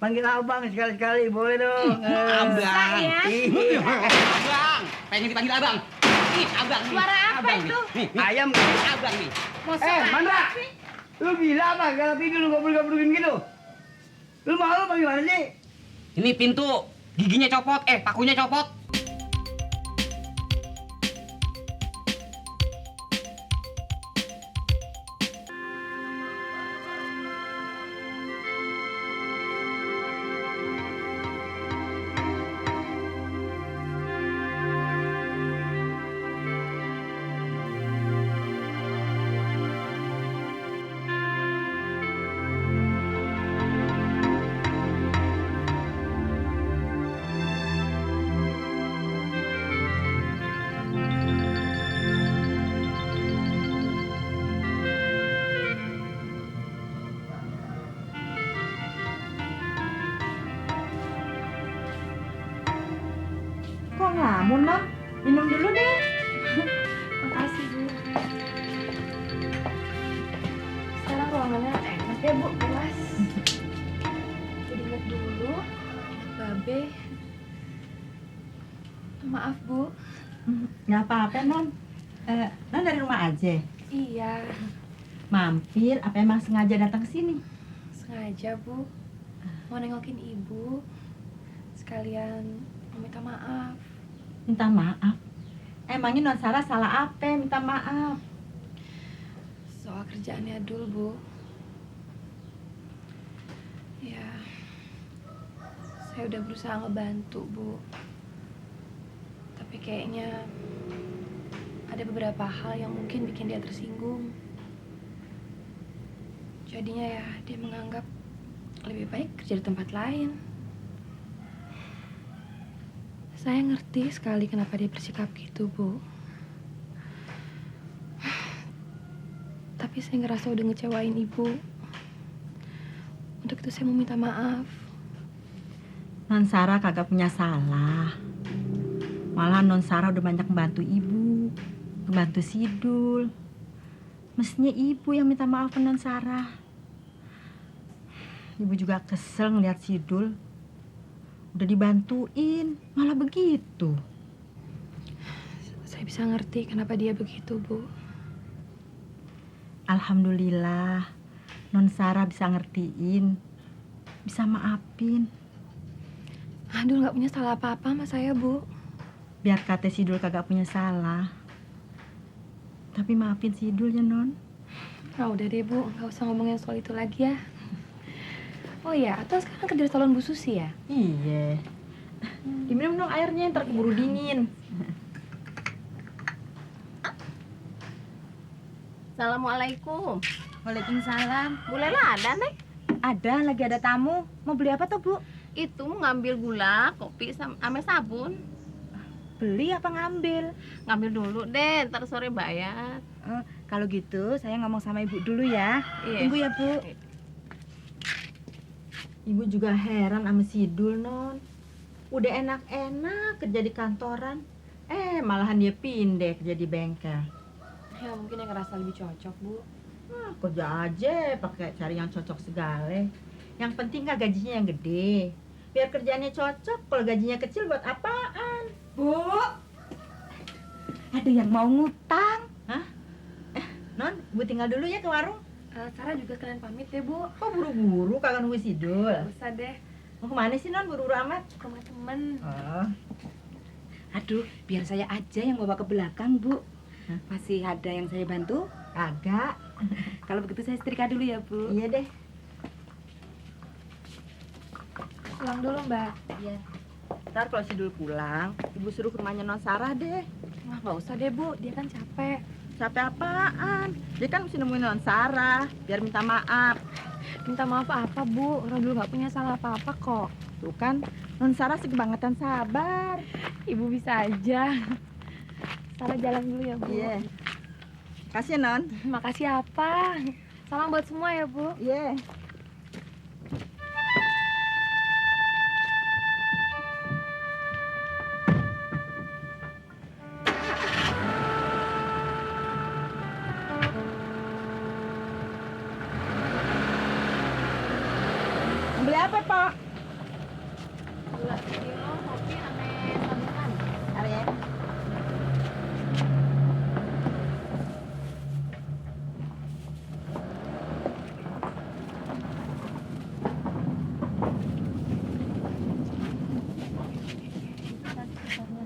Panggil abang sekali-sekali, boleh dong. Abang. ya? Abang. Pengen dipanggil abang. Nih, abang nih. Suara apa abang itu? Nih. Ayam. Abang nih. Mandra. Lu gila apa? Kalau tidur lu gabul-gabulin gitu. Lu malu apa gimana sih? Ini pintu giginya copot, pakunya copot. Kok ngelamun, Bang? Minum dulu deh. Makasih, Bu. Sekarang ruangannya enak ya, Bu, luas. Jadi ingat dulu, Babe. Maaf, Bu. Nggak apa-apa, Non. Non dari rumah aja? Iya, Mampir, apa emang sengaja datang ke sini? sengaja, Bu. Mau nengokin Ibu. Sekalian mau minta maaf. Minta maaf? Emangnya Non Sarah salah apa minta maaf? Soal kerjaannya Dul, Bu. Ya, saya udah berusaha ngebantu, Bu. Tapi kayaknya ada beberapa hal yang mungkin bikin dia tersinggung. Jadinya ya dia menganggap lebih baik kerja di tempat lain. Saya ngerti sekali kenapa dia bersikap gitu, Bu. Tapi saya ngerasa udah ngecewain Ibu. Untuk itu saya mau minta maaf. Non Sarah kagak punya salah. Malah Non Sarah udah banyak membantu ibu, membantu Sidul. Mestinya ibu yang minta maaf ke Non Sarah. Ibu juga kesel ngeliat Sidul. Udah dibantuin, malah begitu. Saya bisa ngerti kenapa dia begitu, Bu. Alhamdulillah, Non Sarah bisa ngertiin, bisa maafin. Adul nggak punya salah apa-apa sama saya, Bu. Biar kata Sidul kagak punya salah. Tapi maafin Sidul ya, Non. Ah, udah deh, Bu. Nggak usah ngomongin soal itu lagi ya. Oh ya, atau sekarang kerja di salon Bu Susi ya? Iya. Diminum dong airnya, ntar keburu dingin. Assalamualaikum. Waalaikumsalam. Bu Lela ada, Nek? Ada, lagi ada tamu. Mau beli apa tuh, Bu? Itu mau ngambil gula, kopi, sama sabun. Beli apa ngambil? Ngambil dulu deh, ntar sore bayar. Kalau gitu, saya ngomong sama Ibu dulu ya. Iya. Tunggu ya, Bu. Ibu juga heran sama Sidul, Non. Udah enak-enak kerja di kantoran. Malahan dia pindah kerja di bengkel. Ya, mungkin yang ngerasa lebih cocok, Bu. Kerja aja pakai cari yang cocok segala. Yang penting kan gajinya yang gede. Biar kerjanya cocok, kalau gajinya kecil buat apaan? Bu, ada yang mau ngutang. Hah? Non, Bu tinggal dulu ya ke warung. Sarah juga sekalian pamit ya, Bu. Kok buru-buru kagak nunggu Sidul? Nggak usah deh, Mau kemana sih, Non, buru-buru amat? ke rumah temen. Oh, Aduh, biar saya aja yang bawa ke belakang, Bu. Hah? Masih ada yang saya bantu? agak. Kalau begitu saya setrika dulu ya, Bu. Iya deh. Pulang dulu, Mbak. Iya. Ntar kalau Sidul pulang, Ibu suruh ke rumahnya Non Sarah deh. Wah, nggak usah deh, Bu. Dia kan capek. Capek apaan? Dia kan mesti nemuin Non Sarah, biar minta maaf. Minta maaf apa, Bu? Orang dulu nggak punya salah apa-apa kok. Tuh kan, Non Sarah sih kebangetan sabar. Ibu bisa aja. Sarah jalan dulu ya, Bu. Iya. Kasih ya, Non. Makasih apa? Salam buat semua ya, Bu. Iya. Beli apa, Pak? Gula sekilo, kopi ame sabukan. Are ya.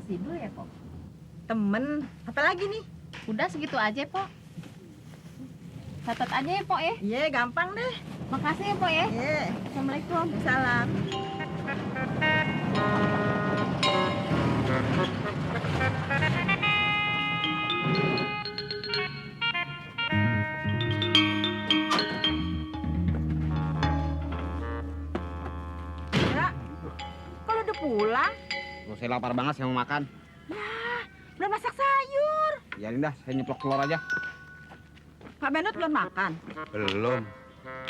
Sidul ya, Pok? Temen, apa lagi nih? Udah segitu aja, Pok. Catat aja ya, Pok ya. Iya, gampang deh. Makasih ya, Pok ya. Iya. Assalamualaikum. Salam. Ra, kalau udah pulang, Loh, saya lapar banget, saya mau makan. belum masak sayur. Biarin dah, saya nyeplok telur aja. Pak Benut belum makan. Belum,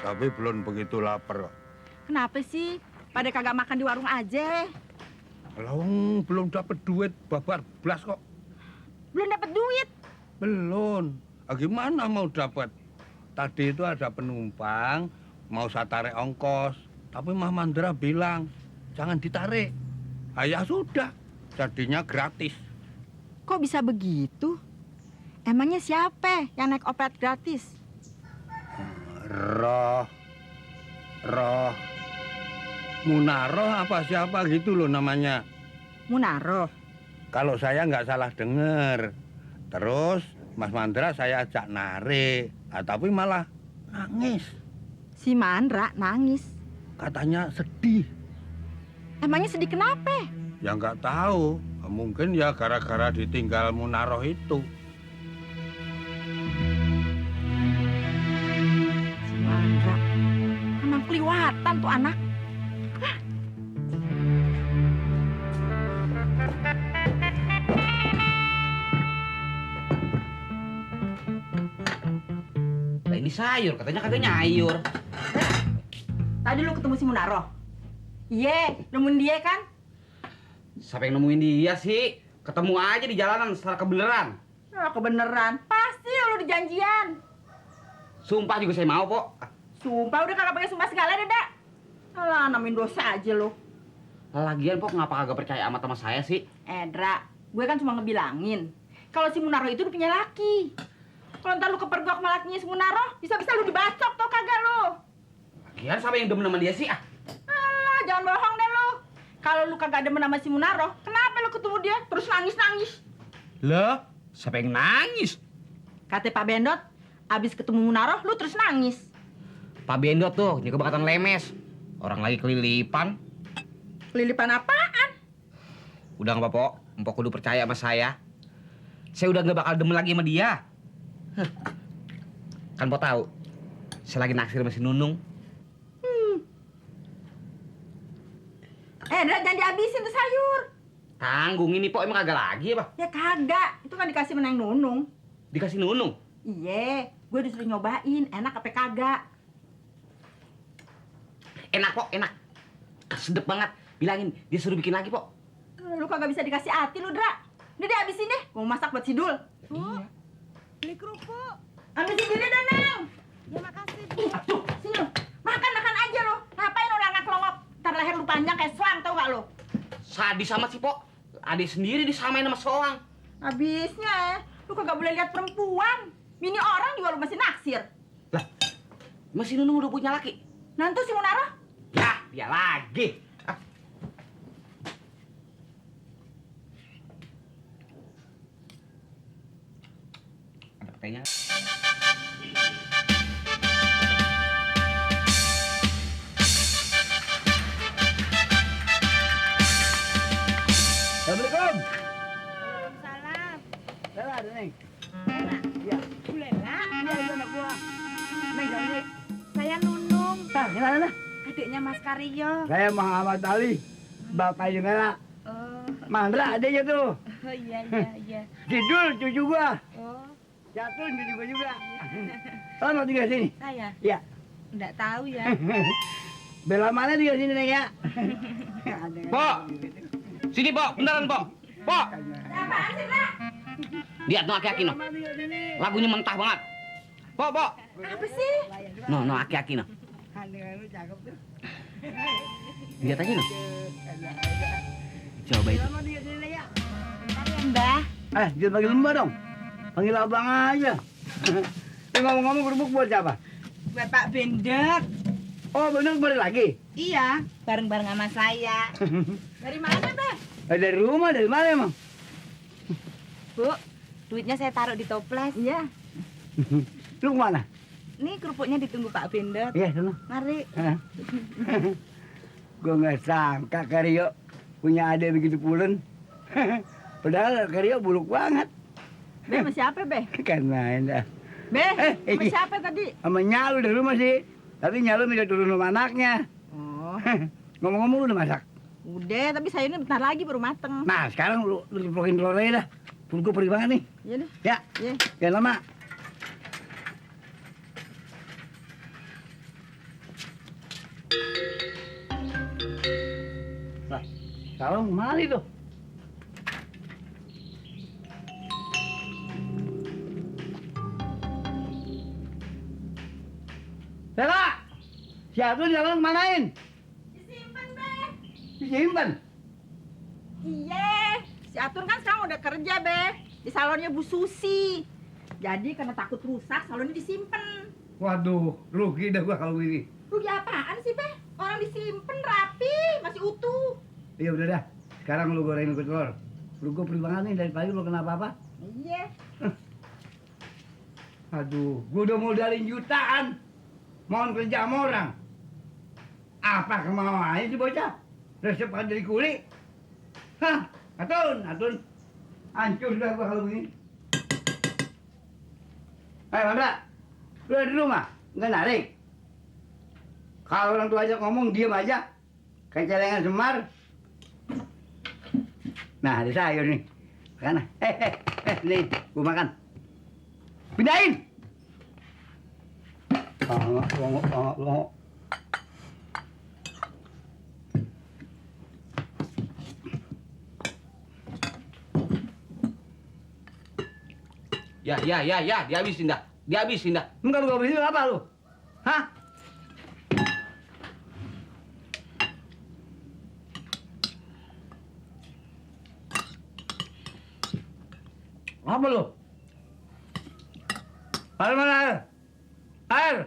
tapi belum begitu lapar kok. Kenapa sih? Pada kagak makan di warung aja. Lawang belum dapat duit babar belas kok. Belum dapat duit. Belum. Gimana mau dapat? Tadi itu ada penumpang mau saya tarik ongkos, tapi Mah Mandra bilang jangan ditarik. Ya sudah, jadinya gratis. Kok bisa begitu? Emangnya siapa yang naik opet gratis? Roh Munaroh apa siapa gitu loh namanya. Munaroh. Kalau saya nggak salah dengar. Terus Mas Mandra saya ajak narik, tapi malah nangis. Si Mandra nangis. Katanya sedih. Emangnya sedih kenapa? Ya nggak tahu. Mungkin ya gara-gara ditinggal Munaroh itu. Si Mandra. Emang keliwatan tuh anak. Lah ini sayur, katanya kagak nyayur. Tadi lu ketemu si Munaroh? Iya, nemuin dia kan? Siapa yang nemuin dia sih? Ketemu aja di jalanan secara kebenaran. Oh, kebeneran. Pasti lu di janjian. Sumpah juga saya mau, Pok. Sumpah udah kagak pakai sumpah segala deh, Dak. Alah, namain dosa aja lu. Lagian, Pok, ngapa kagak percaya sama teman saya sih? Dra, gue kan cuma ngebilangin. Kalau si Munaroh itu udah punya laki. Kalau ntar lu kepergok sama lakinya si Munaroh, bisa-bisa lu dibacok tau kagak lu. Lagian siapa yang demen sama dia sih? Alah, jangan bohong deh lu. Kalau lu kagak demen sama si Munaroh, kenapa lu ketemu dia terus nangis-nangis? Lah, siapa yang nangis? Kata Pak Bendot, abis ketemu Munaroh, lu terus nangis. Pak Bendot tuh, dia kebakatan lemes. Orang lagi kelilipan. Kelilipan apaan? Udah nggak, Pok. Mpok kudu percaya sama saya. Saya udah nggak bakal demen lagi sama dia. Heh. Kan Pok tahu, saya lagi naksir sama si Nunung. Dra, jangan dihabisin tuh sayur. Tanggung ini, Pok, emang kagak lagi apa? Ya kagak, itu kan dikasih menang Nunung. Dikasih Nunung? Iya, gue disuruh nyobain, enak apa kagak. Enak, Pok, enak. Sedep banget. Bilangin, dia suruh bikin lagi, Pok. Lu kagak bisa dikasih hati lu, Dra. Udah deh, habisin deh. Mau masak buat Sidul. Iya. Beli kerupuk. Ambil sendiri dah, Neng. Ya makasih. Tuh, sini lu. Makan aja lu. Ngapain lu langak longok? Ntar leher lu panjang kayak selang, tau gak lu? Sadis sama si Pok. Adik sendiri disamain sama seorang. Habisnya, lu kagak boleh lihat perempuan. Bini orang juga lu masih naksir. Lah, masih Nunung udah punya laki? Nanti si Munaroh. Ya, dia lagi. Ah. Ada petainya. Assalamualaikum. Salam. Salah ada, Neng. Ya. Bulela. Iya, itu anak gua. Neng, siapa sih? Saya Nunung, Nah, di mana? adiknya Mas Karyo. Saya Muhammad Ali. Bapaknya Mela. Oh, Mandra adanya tuh. iya. Sidul cucu gua. Oh, Jatun cucu gua juga. Oh, mau tinggal sini? saya Iya. enggak tahu ya. Bela mana tinggal sini, Neng ya? Pok! Sini, Pok. Beneran, Pok. Pok! Apaan sih, Dra? Lihat no aki-aki no. Lagunya mentah banget. Pok, Pok. Apa sih? No, aki-aki no. Lu cakep tuh. Lihat aja no. Coba itu. Lama dia sini ya. Mbah. Jangan panggil Mbak dong. Panggil abang aja. Ngomong-ngomong kerupuk buat siapa? Buat Pak Bendet. Oh, bener balik lagi? Iya, bareng-bareng sama saya. Dari mana, Beh? Dari rumah, dari mana emang? Bu, duitnya saya taruh di toples. Iya. Lu kemana? Nih kerupuknya ditunggu Pak Bendet. Iya, sana. Mari. Gue nggak sangka Karyo punya adik begitu pulen. Padahal Karyo buluk banget. Beh, sama siapa, Beh? Kan main dah. Beh, sama iya. siapa tadi? Sama Nyalu dari rumah sih. Tapi Nyalu minta turun sama anaknya. Oh, Ngomong-ngomong lu udah masak? udah, tapi sayurnya bentar lagi baru mateng. Nah, sekarang lu ceplok telur aja dah. Perut gue perih banget nih. Iya deh. Ya, Iya. jangan lama. Nah, sekarang kemana itu? Bella! Si Atun jalan kemanain? Disimpan, Beh. Disimpan? Iya, si Atun kan sekarang udah kerja, Beh. Di salonnya Bu Susi. Jadi karena takut rusak, salonnya disimpan. Waduh, rugi dah gua kalau ini. Rugi apaan sih, Beh? Orang disimpan rapi, masih utuh. Ya udah dah, sekarang lu gorengin kulit telur. Lu gua perih banget nih, dari pagi lu kenapa apa? Iya. Aduh, gua udah modalin jutaan. Mohon kerja sama orang. Apa kemauannya si bocah? Resep kan jadi kuli. Hah, Atun. Hancur dah gua kalau begini. Mandra, lu ada di rumah? Nggak narik? Kalau orang tua aja ngomong, diem aja. Kayak celengan Semar. Nah, ada sayur nih. Makan. Nih, gua makan. Pindahin! Bangok. Ya, dihabisin dah. Enggak lu beli apa lu? Hah? Apa lu? Mana air? Air!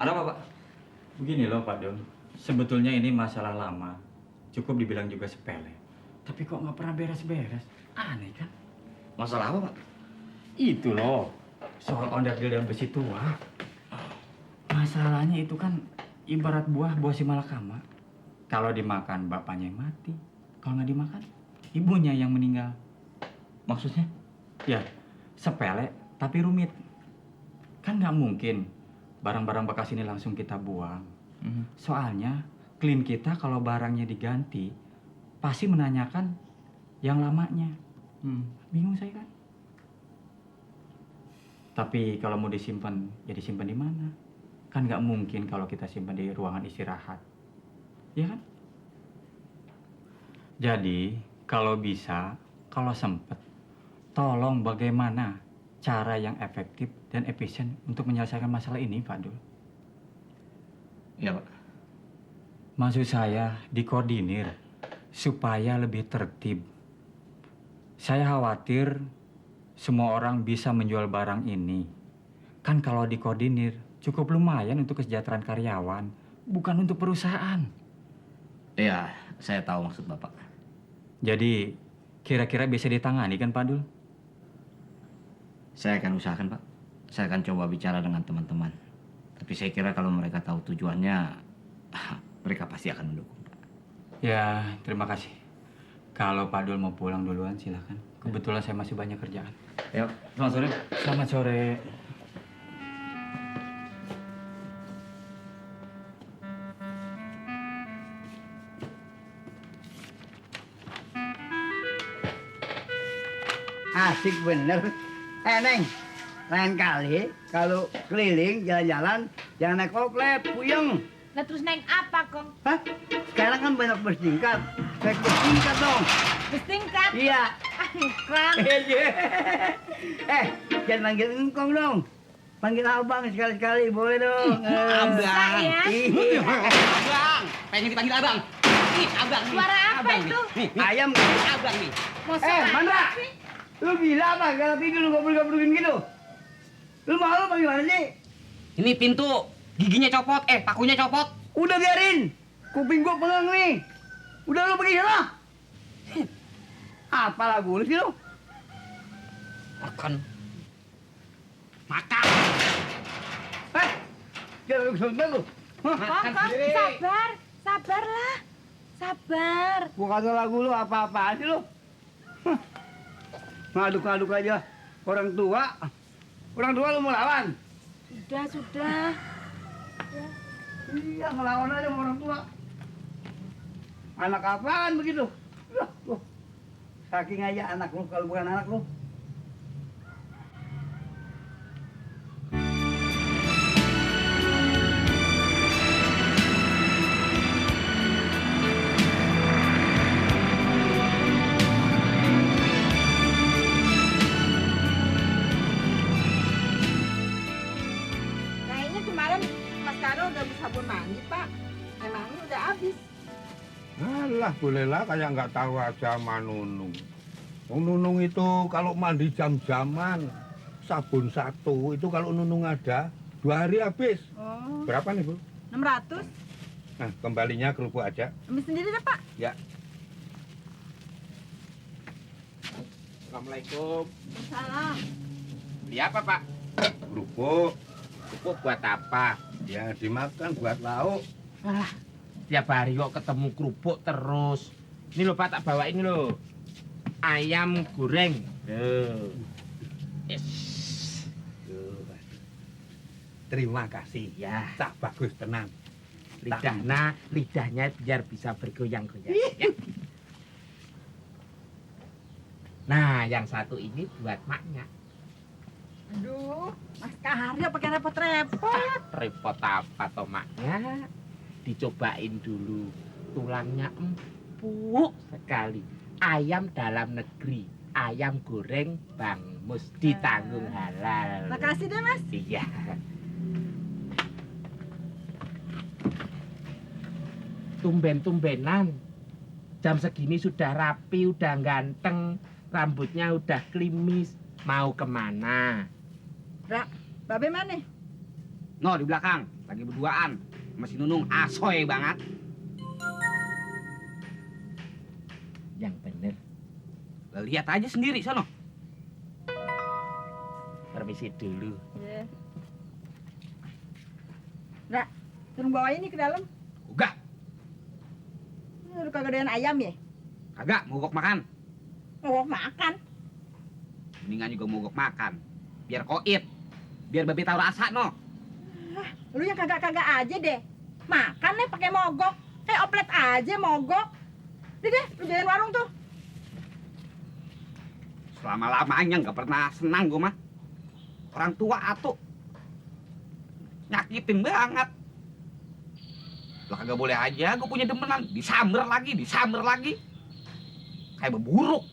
Ada apa, Pak? Begini loh Pak Don, sebetulnya ini masalah lama, cukup dibilang juga sepele. Tapi kok nggak pernah beres-beres? Aneh kan? Masalah apa, Pak? Itu loh, soal onderdil dan besi tua. Masalahnya itu kan ibarat buah si malakama. Kalau dimakan bapaknya yang mati, kalau nggak dimakan ibunya yang meninggal. Maksudnya? Ya, sepele tapi rumit. Kan nggak mungkin barang-barang bekas ini langsung kita buang. Soalnya klien kita kalau barangnya diganti pasti menanyakan yang lamanya. Bingung saya kan. Tapi kalau mau disimpan, ya disimpan di mana? Kan nggak mungkin kalau kita simpan di ruangan istirahat, ya kan? Jadi kalau bisa, kalau sempet, tolong bagaimana cara yang efektif dan efisien untuk menyelesaikan masalah ini, Pak Dul. Iya, Pak. Maksud saya dikoordinir supaya lebih tertib. Saya khawatir semua orang bisa menjual barang ini. Kan kalau dikoordinir cukup lumayan untuk kesejahteraan karyawan, bukan untuk perusahaan. Iya, saya tahu maksud Bapak. Jadi kira-kira bisa ditangani kan, Pak Dul? Saya akan usahakan, Pak. Saya akan coba bicara dengan teman-teman. Tapi saya kira kalau mereka tahu tujuannya, mereka pasti akan mendukung, Pak. Ya, terima kasih. Kalau Pak Dul mau pulang duluan, silakan. Kebetulan saya masih banyak kerjaan. Ya, selamat sore. Selamat sore. Asik bener. Neng, lain kali kalau keliling jalan-jalan jangan naik koplet, puyeng. Nah terus naik apa, Kong? Hah? Sekarang kan banyak bertingkat. Naik bertingkat dong. Bus tingkat. Iya. Kang. Iya. Jangan manggil engkong dong. Panggil abang sekali-sekali, boleh dong. Abang. Iya. Abang. Pengen dipanggil abang. Nih, abang nih. Suara apa abang itu? Nih, nih. Ayam. Abang nih. Mandra. Lu gila apa? Kalau tidur lu goblok-goblokin gitu. Lu mau apa gimana sih? Ini pintu. Giginya copot. Pakunya copot. Udah biarin. Kuping gua pengang nih. Udah lu pergi sana. Apa lagu lu sih lu? Makan. Makan. Jangan lu sebentar lu. Hah? Makan Kong, sendiri. sabar. Sabarlah. Sabar. Gua kata lagu lu apa-apaan sih lu? Hah. Ngaduk-ngaduk aja. Orang tua. Orang tua lu mau lawan. Sudah. Iya, ngelawan aja sama orang tua. Anak apaan begitu? Loh. Saking aja anak lu kalau bukan anak lu. Kayaknya kemarin Mas Karo udah beli sabun mandi, Pak. Emangnya udah habis. Alah, bolehlah kayak nggak tahu aja sama Nunung. Wong Nunung itu kalau mandi jam-jaman, sabun satu itu kalau Nunung ada 2 hari habis. Oh, Berapa nih, Bu? 600. Nah, kembalinya kerupuk aja. Ambil sendiri deh, Pak. Ya. Assalamualaikum. Salam. Beli apa, Pak? Kerupuk. Kerupuk buat apa? Ya, dimakan buat lauk. Tiap hari kok ketemu kerupuk terus. Ini loh, Pak, tak bawa ini loh. Ayam goreng. Yes. Terima kasih. Ya, Tak bagus, tenang. lidahnya biar bisa bergoyang-goyang. Ya. Nah, yang satu ini buat maknya. Aduh, Mas Karyo pakai repot-repot. Repot apa toh maknya? Dicobain dulu. Tulangnya empuk sekali. Ayam dalam negeri. Ayam goreng Bang Mus ditanggung halal. Makasih deh, Mas. Iya. Tumben-tumbenan. Jam segini sudah rapi, udah ganteng. Rambutnya udah klimis. Mau kemana? Babe mana? No, di belakang. Lagi berduaan. Masih Nunung asoy banget. Yang bener. Lihat aja sendiri sono. Permisi dulu. Iya. Nah, turun bawa ini ke dalam. Enggak, Lu kagak doyan ayam ya? kagak mogok makan. Mau makan. Mendingan juga mogok makan. Biar koit. Biar babi tahu rasa no. Lu yang kagak-kagak aja deh. Makan nih pakai mogok. Kayak oplet aja mogok. Deh, lu jalan warung tuh. Selama-lamanya nggak pernah senang gue mah. Orang tua atuh. Nyakitin banget. Lah kagak boleh aja gue punya demenan. Disamber lagi. Kayak beburuk.